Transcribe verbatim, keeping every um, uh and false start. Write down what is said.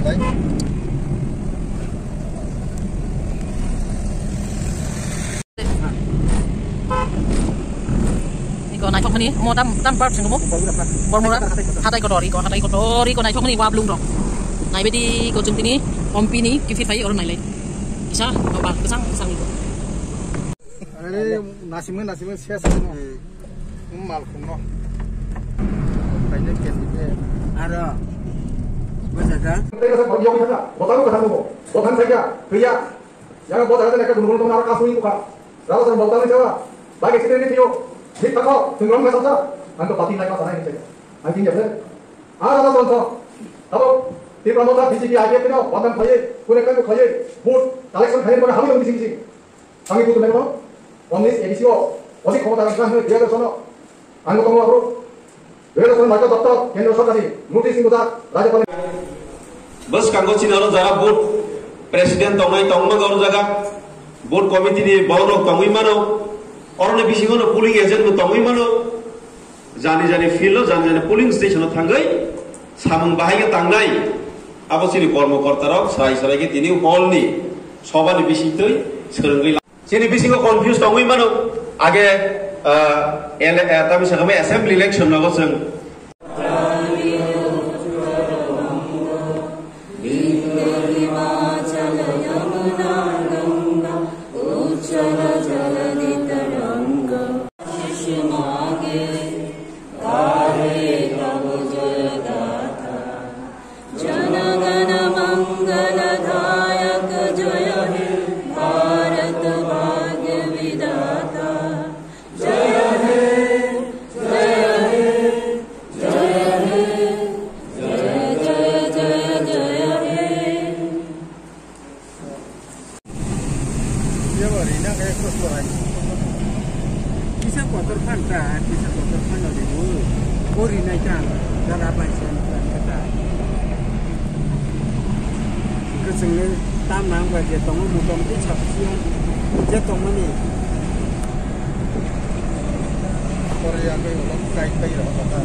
Iko naithok mani, mo tam, tam park sengmo. Bormura, hatai kotor, iko hatai kotor, iko naithok mani, wablung rok. Naibe di, iko chwng tini, Ompi ni, kiphir phai, oro nailai. Kisa, doba, kesang, kesang iko. Ani nasimung, nasimung, ses ano. Hmm. Mal khungno. Kainai ken dike. Aro. Bujaka. Tei sa yong thaka. Botang ko thang mo. Botang thaka. Priya. Yang botang thaka gunung gunung thaka kasui ko ka. Rasa sa botang thaka. Bagi sini ni yo. Di thaka. Tungrong ka sa. Ang ko pati nai ka sa nai ni. Ang tin ya se. Ara sa ton to. Abo. Tipra Motha B J P I P F no. Botang khaye. Kune kan ko khaye. Vote collection khaye mo hawi bising bising. Thangwi buthumnairokno omni A D C o odik khomota rwkha hwnwi dui hajar sono ang bo tongo aphuru dui hajar sono Market Doptor Kendra Sorkarni notice ni bwsa Rajyapalni. Bwskango chini oro jaga booth president tongnai tongmani oro jaga booth committee ni borok rok tongwi mano, oroni bisingo no polling agent bo tongwi mano. Jani jani field o, jani jani polling station o thangwi samung bahai khe tangnai. Abo chini kormo korta rok serai serai khe tini hall ni sobha ni bisingtwi swrwngwi la-, chini bisingo confuse tongwi mano. Age, ah, ele-, ah, tamni sakamo assembly election nogo chwng. Kisa kotor phan ta, kisa kotor phan ri bo. Bo ri nai ta, dara bai se ta. Kwchwng ni tam nang ba je tongo, motamoti chapsi je tongmani. Pore ya kai ulo kai kai ro ta.